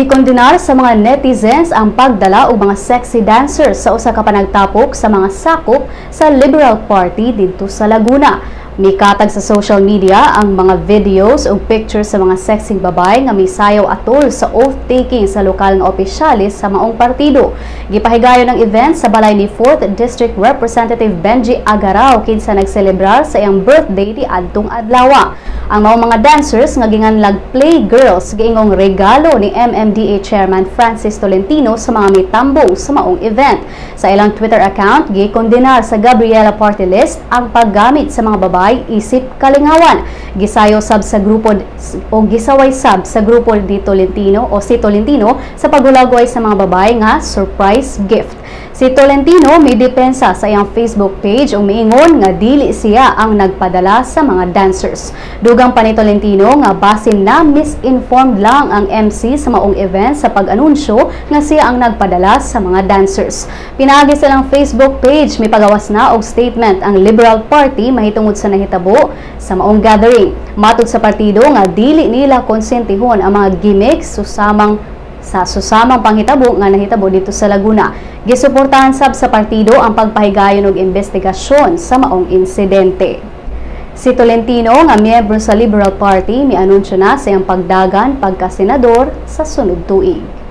Gikondenar sa mga netizens ang pagdala og mga sexy dancers sa usa ka panagtapok sa mga sakop sa Liberal Party didto sa Laguna. Mikatag sa social media ang mga videos ug pictures sa mga sexy babae nga misayaw atol sa oath-taking sa lokal nga opisyalis sa maong partido. Gipahigayon ang event sa balay ni 4th District Representative Benji Agarao, kinsa nagselebrar sa iyang birthday di adtong adlaw. Ang maong mga dancers nga ginganlag Playgirls giingong regalo ni MMDA Chairman Francis Tolentino sa mga mitambong sa maong event. Sa ilang Twitter account, gikondenar sa Gabriela Party List ang paggamit sa mga babae isip kalingawan. Gisayo sab sa grupo o gisaway sab sa grupo ni Tolentino o si Tolentino sa paghulagway sa mga babae nga surprise gift. Si Tolentino may depensa sa iyang Facebook page ug miingon nga dili siya ang nagpadala sa mga dancers. Dugang pa ni Tolentino nga basin na misinformed lang ang MC sa maong event sa pag-anunsyo nga siya ang nagpadala sa mga dancers. Pinaagi sa ilang Facebook page, may pagawas na og statement ang Liberal Party mahitungod sa nahitabo sa maong gathering. Matod sa partido nga dili nila konsentihon ang mga gimmicks susamang sa susamang panghitabo nga nahitabo didto sa Laguna. Gisuportahan sab sa partido ang pagpahigayon og investigasyon sa maong insidente. Si Tolentino nga miyembro sa Liberal Party mianunsyo na sa iyang pagdagan pagka-senador sa sunod tuig.